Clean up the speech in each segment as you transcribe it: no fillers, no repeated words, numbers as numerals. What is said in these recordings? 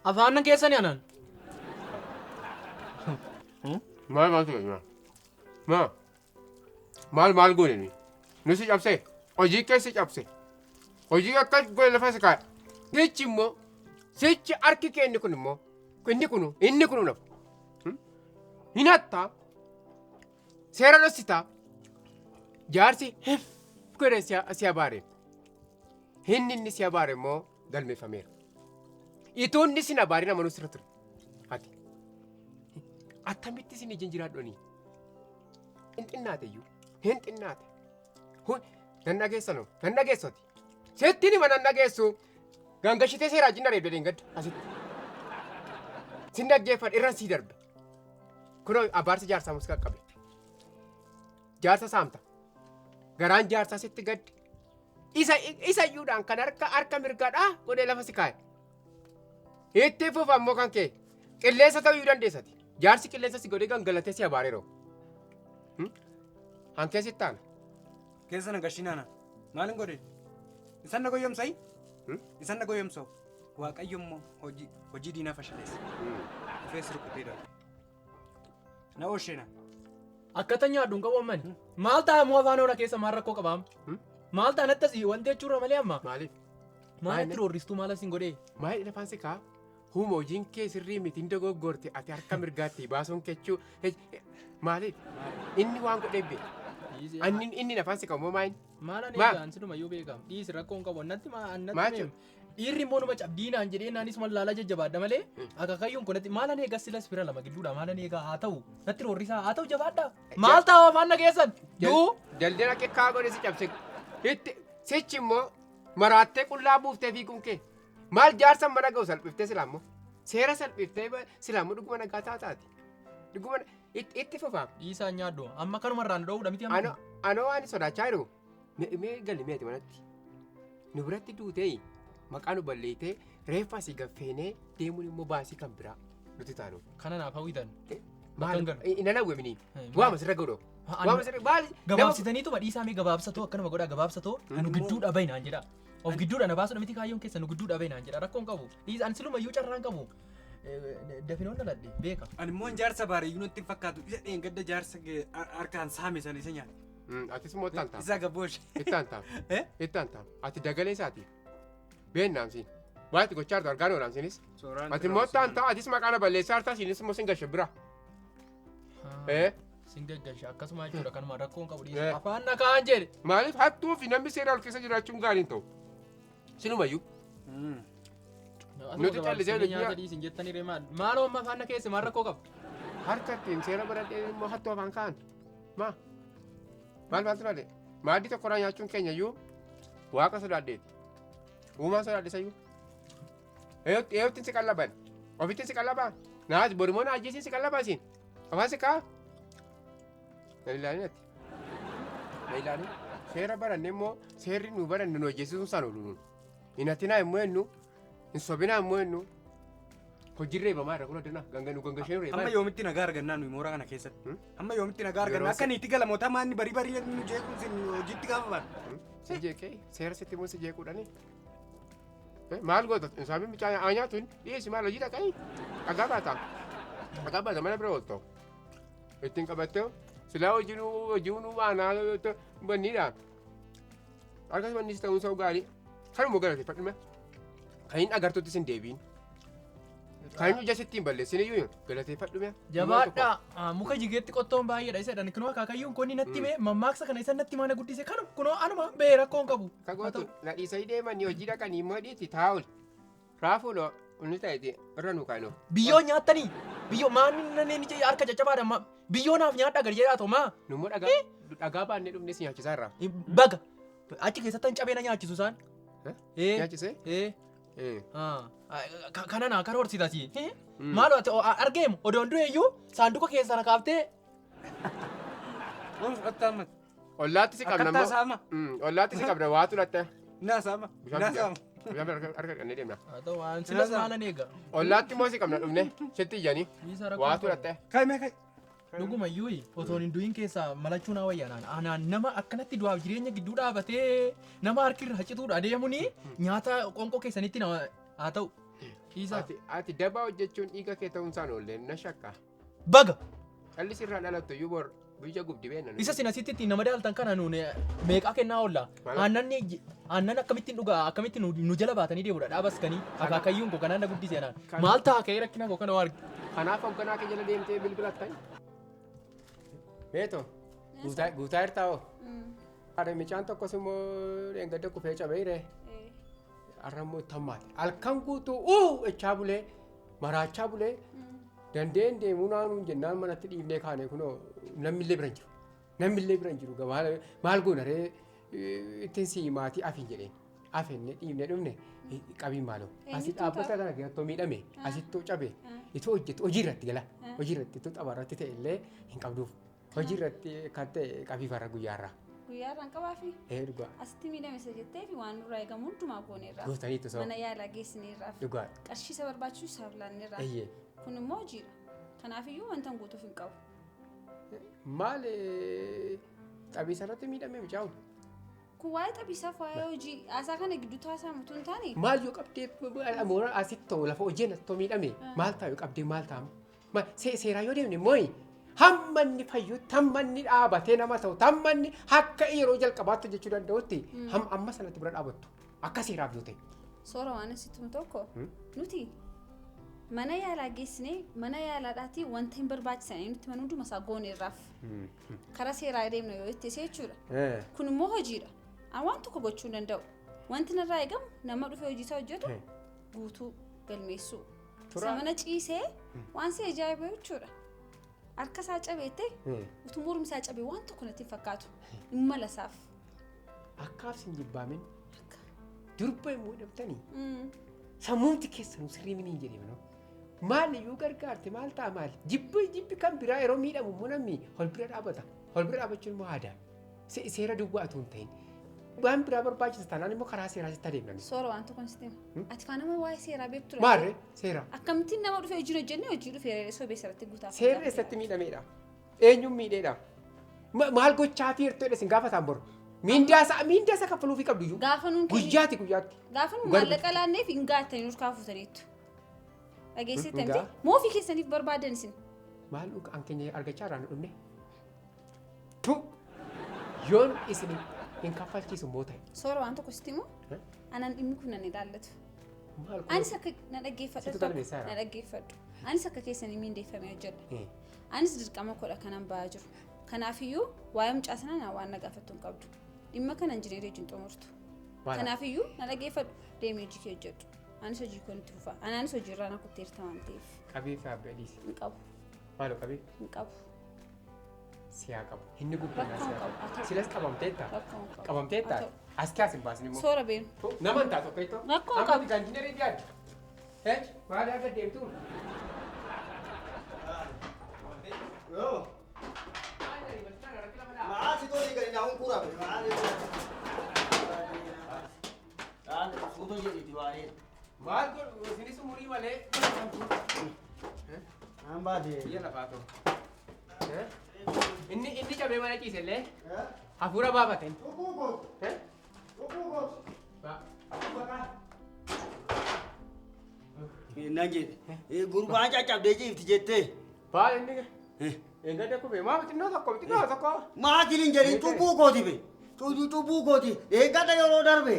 Afaan nan keessani anan. Maal maaltu godhe? Maa? Maal maal goone nuyi? Nu si cabsee? Hojii kee si cabse. Hojii akkas godhe lafa si kaa'e. Sichi immoo sichi harki kee inni kun immoo inni kunu inni kunu nafu. Hin hattaa. Seera dhossitaa. Jaarsi hif godhe si abaare. Inni inni si abaare immoo galmeeffameera. Itoo inni sin abaarin amanuu sirra ture. Ati. Attamitti isin ijin jiraadhu ani? Hin xinnaate iyyuu. Hin xinnaate. Hun nan dhageessanu. Nan dhageessoti. Sitti nima nan dhageessu. Gangashitee seeraa jinna reebde deengadda asitti. Sin dhaggeeffadhe irran sii darbe. Kunoo abaarsi jaarsaa mus qaqqabe. Jaarsa saamta. Garaan jaarsaa sitti gadde. Isa isa iyyuudhaan kan harka harka mirgaadhaa godhee lafa si kaa'e. Itti fufa ammoo kan kee qilleensa ta'uu iyyuu dandeessati. Jaarsi qilleensa si godhee gangalatee si abaareeroo. Hankee sitti aana. Keessa na gashinaana. Maalin godhe? Isan na goyyomsai? Isan na goyyomsau. Waaqayyo immoo hojii hojii diinaa fashaleessa. Dhufee si rukutee darbe. Na oolcheena. Akkata nyaadhu hin qabu ammani. Maal ta'a immoo afaan oona keessa maal rakkoo qabaam? Maal ta'a natti asii wanti jechuurra malee amma. Maaliif? Maal itti roorristuu maal asiin godhee? Maal lafaan si kaa? Huuma hojiin kee sirrii miti hin dogoggorte ati harka mirgaatti baasuun kechuu maaliif? Inni waan godhee beeka. Anni inni lafaan si qabu moo maal? Maal ani Maal? eegaan silumayyuu beekam. Dhiisi rakkoo hin qabu. Natti maa Maal natti jechuudha? Dhiirri immoo numa cabdiinaan jedhee naanis mallaalaa jajjabaadha malee akaakayyuun kun natti maal ani eegas silas fira lama gidduudha maal ani eegaa haa ta'u natti roorrisaa haa ta'u jabaadha. Maal ta'a afaan na keessan? Duu. Daldala qekkaa godhe si cabse. Itti sichi immoo maraattee qullaa buuftee fiiguun kee. Maal jaarsa mana ga'u salphiftee silaa immoo. Seera salphiftee silaa immoo dhuguma nagaa taataati. Dhuguma itti fufaa. Dhiisaa nyaadhu amma kanumarraan dhoowudha miti amma. Anoo anoo waan sodaachaa jiru mee gali meeti manatti. Nu biratti duutee maqaa nu balleeyitee reeffa asii gaffeenee deemuun immoo baasii kan biraa nuti taanu. Kana naaf hawwitan. Maal Bakka hin hin hawwe mini. Eh, Waama sirra godhu. Waama sirra maal Gabaabsitaniituma dhiisaa mee gabaabsatoo akkanuma godhaa gabaabsatoo nu gidduudha bahi naan jedha. Of gidduudha na baasuudha miti kaayyoon keessa nu gidduudha bahi naan jedha rakkoon qabu. Dhiisa ani silumayyuu carraan qabu. Dafinoon dhaladhe beeka. Ani immoo jaarsa baariyyuu natti hin fakkaatu. Isa dheengadda jaarsa kee harkaan saame sana isa nyaate. Atis immoo ittaan ta'a. Isa gabboosh. Ittaan ta'a. Eh? Ittaan ta'a. Ati dagalee isaati. Beennaan siin. Waa itti gochaa jirtu argaa noolaan siinis. Sooraan Ati immoo ittaan ta'a. Atis maqaa na balleessaa jirta siinis immoo sin gashe bira. Eh? Sin gaggalcha akkasuma jechuudha kanuma rakkoon qabu Eh. dhiisa. Afaan na kaa'an jedhe. Maaliif hattuu fi namni seera ol keessa jiraachuun gaarii hin ta'u. Sinumayyuu. Nuti callisee nyaata hojii- dhiisin jettanii ree maal? Maaloo amma afaan na keessa maal rakkoo qabu? Harka ittiin seera baradhee immoo hattuu afaan kaa'an. Maa? Maal maaltu malee? Maaddii tokkorraa nyaachuun keenya iyyuu waaqa sodaadheeti. Uumaan sodaadhisayyuu. Eeyyotti si qallaban. Ofitti si qallabaa. Naas borumoo na ajjeesiin si qallabaa siin. Afaan si kaa'a. Na ilaalin ati. Na ilaalin. Seera baranne immoo seerri nu baranne nu ajjeesisuun isaan oolu nuun. Hin hatinaa immoo jennu. Hin sobinaa immoo jennu. Hojiin reebamaa irra kun addana ganga nu ganga isheen reebaa. Amma yoomitti nagaa argannaa nuyi mooraa kana keessatti? Hmm? Amma yoomitti nagaa argannaa? Yeroo Akka niitii galamootaa maanni barii barii nu jeequun sin hojiitti gaafa baanu. Si jeeqee seera sitti immoo si jeequudhani. Maal goota isaan mucaa haa nyaatu hin dhiyeessi maal hojii dhaqanii dhagaa baata. Dhagaa baata mana bira oolto. Ittiin qabattee silaa hojiin hojiin baanaa banniidha. Akkas banniis ta'uun isaa gaarii. Kanuma galateeffadhu Kan hin agartutti sin deebiin. Kan hin ija sitti hin balleessin iyyuu galateeffadhu mi'a. Jabaadha. Muka jigeetti qottoon baay'eedha isa jedhan kunoo akaakayyuun kun natti hime mammaaksa kana isa natti mana guddise kanu kunoo anuma bee rakkoon qabu. Ka gootu na dhiisanii deemanii hojii dhaqanii immoo dhiitti taa'ul. Raafuu loo inni ta'eeti irra nu kaa'inu. Biyyoo nyaattanii biyyoo maanni nanneen ija harka caccabaadha ma biyyoo naaf nyaadha gadi jedhaa ta'u maa Nu immoo dhagaa dhagaa baannee dhufnee si nyaachisaa irraa. Baga achi keessatti hin cabee na nyaachisu isaan. Eh? Ee Nyaachisee? ee Eh. Kana naa karoorsiitasi. Maaloo ati argeemu odoon du'e iyyuu saanduqa keessa na kaaftee Waan fudhattaa amma. Ollaatti si qabna Akkatti immoo. haasa'ama. Ollaatti si qabna waatu latte. Naasama. Bishaan Naasama. Bishaan harka dhiqannee deemna. Haa ta'u waan silas maalan eega. Ollaatti immoo si qabna dhufne sitti iyyanii Dhiisaa rakkoo waatu hin latte. Kai mee kai. Dhuguma iyyuu otoon hin du'in keessaa malachuu naa wayya naan. Anaan nama akkanatti du'aaf jireenya gidduu dhaabatee nama harki irraa cituudha adeemuuni nyaata qoonqoo keessanitti nama haa ta'u. Dhiisaa. Ati dabaa hojjechuun dhiiga kee ta'uun isaan oollee na shakka. Baga! Calli sirraa dhalattu iyyuu bor biyya gubdi beenna. Isa sin asitti ittiin nama daaltan kana nuun meeqaa kennaa oolla. Aannan akkamittiin dhugaa akkamittiin nu jala baatanii deemudha dhaabas kanii akaakayyuun koo kanaan na guddise anaan. Maal ta'a ka'ee rakkina koo kana waa arge. Kanaaf hoogganaa kee jala deemtee bilbilattan. Meeto guutaa jirtaa hoo? Are mucaan tokkos immoo dheengadda kufee cabee ree. Har'a immoo itti hammaate. Halkan guutuu uu echaa bulee maraachaa bulee dandeen deemuu naanuun jennaan manatti dhiibnee kaane kunoo namni illee bira hin jiru. Namni illee bira hin jiru. Maal goona ree ittiin sii maatii afin jedheen. Afinne dhiibnee dhufne qabiin maaloo. Asi dhaabbata kana keessatti miidhame asittoo cabe itoo hojjetu hojii irratti gala. Hojii irratti itoo tapha irratti ta'e illee hin qabduuf. Hojii irratti kan ta'e qabii farra guyyaarraa. Guyyaarraan qabaafi Ee dhugaa. asitti miidhame isa jettee fi waan nurraa eegamu hundumaa gooneerra. Gootaniitu soo. Mana yaalaa geessineerraaf. Dhugaa. Qarshii isa barbaachisu isaaf laanneerra. Eeyyee. Kun immoo hojiidha. Kanaafiyyuu wanta hin guutuuf hin qabu. Maal xabiisa irratti miidhame mucaan? Kun waa'ee xabiisaaf waa'ee hojii haasaa kana gidduu taasifamu utuu hin taane Maal yoo qabdee mooraa asitti ta'u lafa hojii asitti miidhame maal ta'a yoo qabdee maal ta'a? Seeraa yoo deemne mooyi hamma inni fayyutti hamma inni dhaabatee nama ta'u hamma inni akka yeroo jalqabaatti hojjechuu danda'utti amma sanatti bira dhaabattu akka seeraaf yoo ta'e. Soora waan asitti tokko nuti mana yaalaa geessinee mana yaalaadhaatii wanta hin barbaachisan nutti mana hunduma isaa gooneerraaf. Karaa seeraa deemna yoo ittise jechuudha. Kun immoo hojiidha. Ani waan tokko gochuu hin danda'u. Wanti narraa eegamu nama dhufee hojii isaa hojjetu guutuu galmeessuu. Isa mana ciisee waan si ajaa'ibu jechuudha. Harka isaa cabeette utuu mormi isaa cabee waan tokko natti hin fakkaatu. Hin malasaaf. Akkaaf sin jibbaamin durba immoo dhabtanii sammuumti keessanuu sirrii mini hin jedhee maal iyyuu gargaarte maal ta'a maal jibbi kan biraa yeroo miidhamu immoo namni hol bira dhaabata. Hol bira dhaabachuun immoo aadaa. Seera duwwaa otoo hin ta'in. Waan biraa barbaachisa taanaan immoo karaa seeraa sitti adeemnan. Soora waan tokko sitti hima. Ati faana nama waa'ee seeraa beektu Maarree seera. Akkamittiin nama dhufee hojii hojjennee hojii dhufee sobee seeratti guutaaf. Seerri eessatti miidhameedha? Eenyuun miidheedha? Maal gochaa fi hirtoo isin gaafataan boru? Miindaa isaa kaffaluufii qabdu iyyuu. Gaafa nuun Guyyaati guyyaatti. Gaafa nuun maallaqa laanneef hin gaattanii nurkaa fuutaniittu. Dhageessite miti moo ofii keessaniif barbaadan isin? Maal an keenya argachaa irraa nu dhumne? Tu yoon isin hin kaffalchiisu immoo ta'e. Soora waan tokko sitti himu anaan dhimmi kun nan ilaallatu. Anis akka na dhaggeeffadhu. Na dhaggeeffadhu. Anis akka keessanii miindeeffamee hojjedha. Anis dirqama kodha kanan ba'aa jiru. Kanaafiyyuu waa'ee mucaa sanaa na waan na gaafattu hin qabdu. Dhimma kana injineerii wajjin xumurtu. Kanaafiyyuu na dhaggeeffadhu deemee hojii kee hojjedhu. Anis hojii koo itti fufa. Anaanis hojii irraa na kutteerta waan ta'eef. Qabii fi abbeeliis. Hin qabu. Maaloo qabii? Hin qabu. Siyaa qabu. Inni gubbinaa siyaa qabu. Silas qabamteetta. Rakkoo hin qabu. Qabamteetta. As kaas hin baasni immoo. Soora beenu. Nama hin taatu tokko. Rakkoo hin qabu. Amma injineerii dhiyaatu. Maal akka deemtu? Yoo. Maasi toli gadi naawun kuura. Maali? Suuta jedhiti waa'ee. Maal godhu isinis umurii malee. Naan baate. Biyya lafaa ta'u. Inni cabee mana ciise illee hafuura baafateen. Cubbuu gootu. Cubbuu gootu. Naan jedhe. Gurbaan caccabdee ciifti jettee. Baal inni. Eeggadda kubee maa xinnoo tokko xinnoo tokko. Maatiin hin jedhin cubbuu kooti be. Cubbuu kooti. Eeggadda yeroo darbe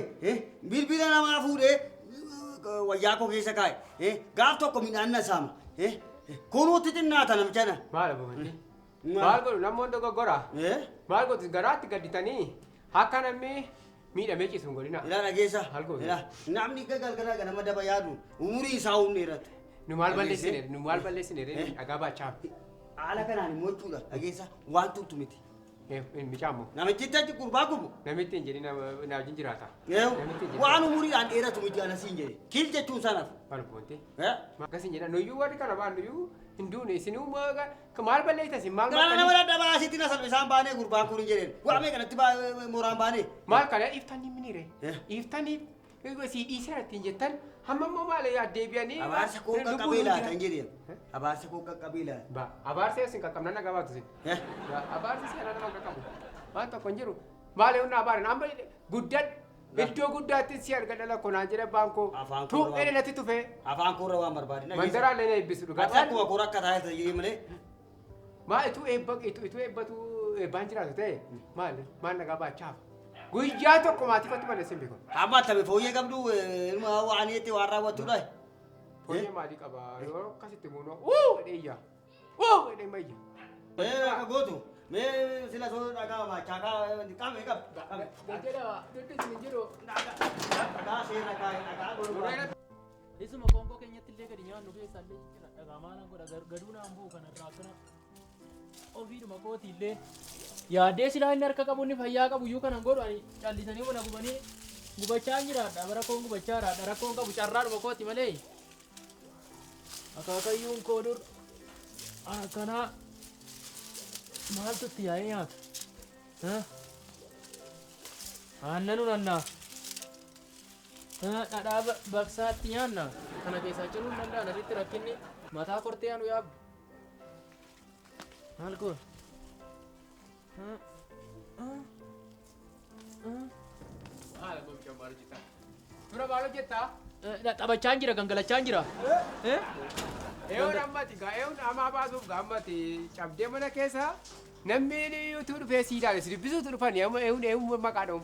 bilbila namaa fuudhee wayyaa koo keessa kaa'e. Gaaf tokko midhaan na saama. Kunuutti xinnaata namicha. Maal abuufanti? Maal godhu namoonni dogoggora? Maal godhu garaatti gadditanii akka namni miidhamee ciisu hin godhina. Ilaa dhageessa. Namni galgala ganama daba yaadu umurii isaa humna irratti. Nu maal balleessine nu maal balleessine dhagaa baachaa. Haala kanaan immoo jechuudha dhageessa waan turtu miti. Micaamu. Namichi achi gurbaa gubu. Namitti hin jedhin na wajjin jiraata. Waan umuriidhaan dheeratu miti ana siin jedhe. Kiil jechuun sanaaf. Maal goonte? Akkas hin jedhan nuyyuu warri kana baan nuyyuu hin duune isinuu maal balleessa isin maal Gaala nama dadhabaa asitti na salphisaan baanee gurbaan kun hin jedheen. Waa meeqa natti mooraan baanee. Maal kana iftanii minire? Iftanii si dhiiseera ittiin jettan hamma immoo maal deebi'anii. Abaarsa koo qaqqabee laata hin jedheen. Abaarsa koo qaqqabee laata. Ba abaarsa isin qaqqabnan na gabaatu isin. Abaarsi seera nama qaqqabu. Waan tokko hin jiru. Maal yoo na abaaran amma guddan iddoo guddaatti si arga dhala konaan jedhe abbaan koo. Tu inni natti tufee. Afaan koorra waan barbaadin. Mandaraa illee na eebbisu dhugaa. Ati akkuma koora akka taa'e ta'e malee. Maal ituu eebba ituu eebbatu eebbaan jiraatu ta'e maal maal nagaa baachaaf. Guyyaa tokko maatii kootti balleessee hin beeku. Amma attami fooyyee qabdu ilma waan itti waan raawwattudha. Fooyyee maalii qaba? Yeroo akkasitti muunoo uu dheeyya. Uu dheeyya mayya. Akka gootu mee sila soo dhagaa baachaa qabe qabe. Jedha duddu isin hin jiru. Dhagaa seera kaa'e dhagaa godhu. Isuma qoonqoo keenyatti illee gadi nyaannu keessaa illee jira. Dhagaa maalaan godha gaduu naan bu'u kanarraa akkana ofiidhuma kooti illee. Yaaddee silaa inni harka qabu inni fayyaa qabu iyyuu kanan godhu ani callisanii buna gubanii gubachaa hin jiraadha. Bara koon gubachaa jiraadha. Rakkoon qabu carraadhuma kooti malee. Akaakayyuun koo dur akkanaa maaltu itti yaa'ee nyaata? Aannan unannaa. Dhadhaa baqsaatti nyaanna. Kana keessaa ciruu hin danda'an asitti rakkinni mataa kortee anu yaabdu. Maal goon? Maal gocha maal hojjetaa? Dura maal hojjetaa? Taphachaa jira gangalachaa jira. Eeyoon ammati eeyoon amaa baasuuf gaammati cabdee mana keessa namni utuu dhufee si ilaale si dubbisuutu dhufani eeyoon eeyoon maqaa dha'u.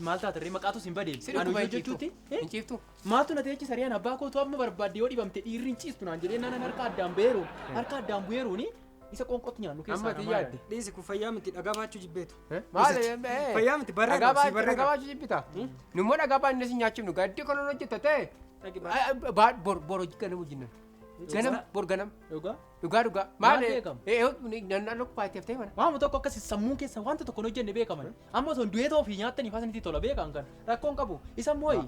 Maal taate ree maqaatu sin badee? Si dhukkuba hin ciiftu. Hin ciiftu. Maaltu na teechi sariyaan abbaa kootu amma barbaadde yoo dhibamte dhiirri hin ciistu naan jedhee naan harka addaan beeruun harka addaan bu'eeruuni isa qoonqootti nyaannu keessaa Amma nama yaadde. Dhiisi kun fayyaa miti dhagaa baachuu jibbeetu. Maal Fayyaa miti barreera si barreera. Dhagaa baachuu jibbita. Nummoo dhagaa baannee si nyaachifnu gaddi konoon hojjetta ta'e. Bor bor hojii ganam hojjenna. Ganam bor ganam. Dhugaa? Dhugaa dhugaa. Maal Maal beekama? naannoo paatiif ta'e mana. Waanuma tokko akkasi sammuun keessa wanta tokko hin hojjenne beekaman. Amma osoo du'ee ta'uu fi nyaattanii faasanitti tola beekan kan rakkoon qabu. Isa mooyi.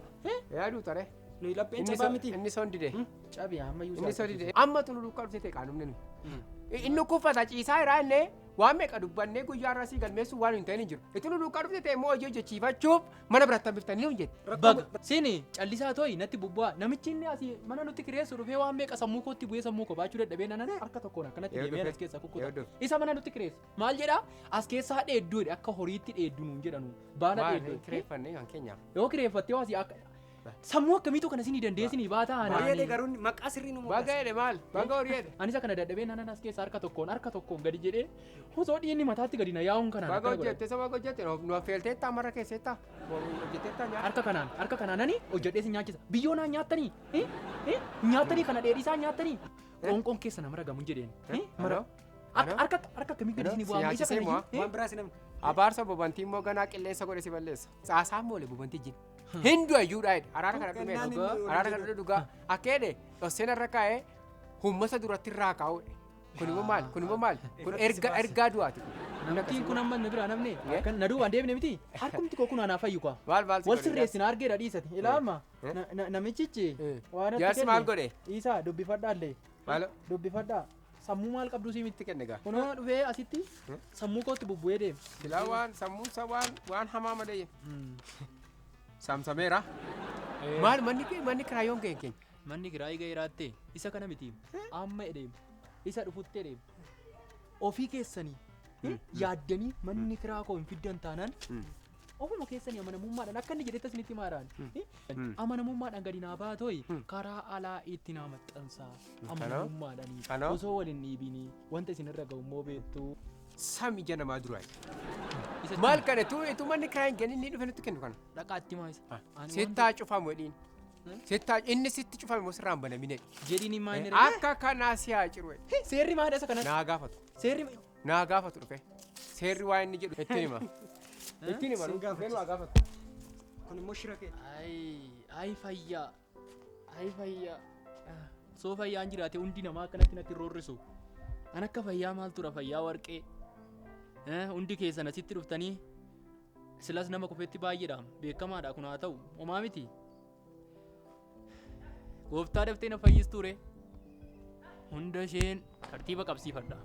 Yaaduu taree. Nuyi lapheen cabaa miti. Inni son dide. Cabi amma iyyuu. Inni son dide. Amma tunu duukaa dhuftee ta'e qaanumne nuyi. Inni kuffata ciisaa irraa inni waan meeqa dubbannee guyyaa irraa sii galmeessu waan hin ta'in hin jiru. Itti nu duukaa dhufte ta'e immoo hojii hojjechiifachuuf mana biratti hambiftanii hojjette. Baga sini callisaa tooyi natti bubbu'aa namichi inni asii mana nutti kireessu dhufee waan meeqa sammuu kootti bu'ee sammuu koo baachuu dadhabee nanan harka tokkoon akkanatti deemee as keessa kukkuta. Isa mana nutti kireessu maal jedhaa as keessaa dheedduu akka horiitti dheeddu nuun jedhanu baala dheedduu. Kireeffannee kan keenyaaf. Yoo kireeffattee asii akka sammuu akkamiitu kana isinii dandeessinii baata Baay'ee aanaa. garuu maqaa sirrii nu Baga jedhe maal? Baga horii jedhe. Anis akkana dadhabee nanan as keessa harka tokkoon gadi jedhee osoo dhiinni mataatti gadi na yaa'uun kanaan. Baga hojjette isa baga hojjette nu affeelteetta marra keesseetta hojjetteetta nyaata. Harka kanaan ani hojjedhee si nyaachisa. Biyyoo naan nyaattanii nyaattanii kana dheedhisaa nyaattanii qoonqoon keessa nama ragamu jedheen. Harka akkamii gadi isinii bu'aa isa kana iyyuu. Waan biraa si namni. Abaarsa bobantii immoo ganaa qilleensa godhe si balleessa. Saasaan moole bobantii jin. Hindu ayyuudha jedhe araara kana dhumee araara kana dhume dhugaa akka jedhe dhosseen irra kaa'ee uummata duratti irraa kaa'uudha. Kun immoo maali? Kun immoo maali? Kun ergaa du'aati. Namtiin kun amma na biraa namni na duubaan deebine miti harkumti koo kun anaaf fayyu kwa. Maal maal Wal sirreessina argeedha dhiisati. Ilaama namichichi waan Jaarsi maal godhe? Dhiisaa dubbifadhaallee. Maal? Dubbifadhaa. Sammuu maal qabdu sii miti. Itti kenne gaa. Kunoo dhufee asitti sammuu kootti bubbu'ee deema. Silaa waan sammuun isaa waan hamaa malee. Saamsameera. Maal manni kiraayoon ga'e keenya? Manni kiraayii ga'eeraatte isa kana miti amma edheem isa dhufutti edheem ofii keessanii yaaddanii manni kiraa koo hin fiddan taanaan ofuma keessanii amanamummaadhaan akka inni jedhetti isinitti maaraan amanamummaadhaan gadi naa baatooyi karaa alaa itti naa maxxansaa amanamummaadhaan osoo waliin dhiibinii wanta isinirra ga'u immoo beektu. Sam ija namaa duraa. Maal kana tu manni kiraa hin kennin inni dhufe nutti kennu kana. Dhaqaatti maa isa. Sittaa cufamu jedhiin. Sittaa inni sitti cufame immoo sirraan banamine. Jedhiin himaa inni. Akka kanaa si haa ciru. Seerri maal isa kana? Naa gaafatu. Seerri. Naa gaafatu dhufe. Seerri waa inni jedhu ittiin hima. Ittiin hima dhufee nu haa gaafatu. Kun immoo shira kee. Ayi fayyaa. Ayi fayyaa. Soo fayyaan jiraate hundi namaa akkanatti natti roorrisu. An akka fayyaa maal tura fayyaa warqee. Hundi keessan asitti dhuftanii silas nama kufetti baay'eedha beekamaadha kun haa ta'u homaa miti. Gooftaa daftee na fayyistuu ree. Hunda isheen tartiiba qabsiifadha.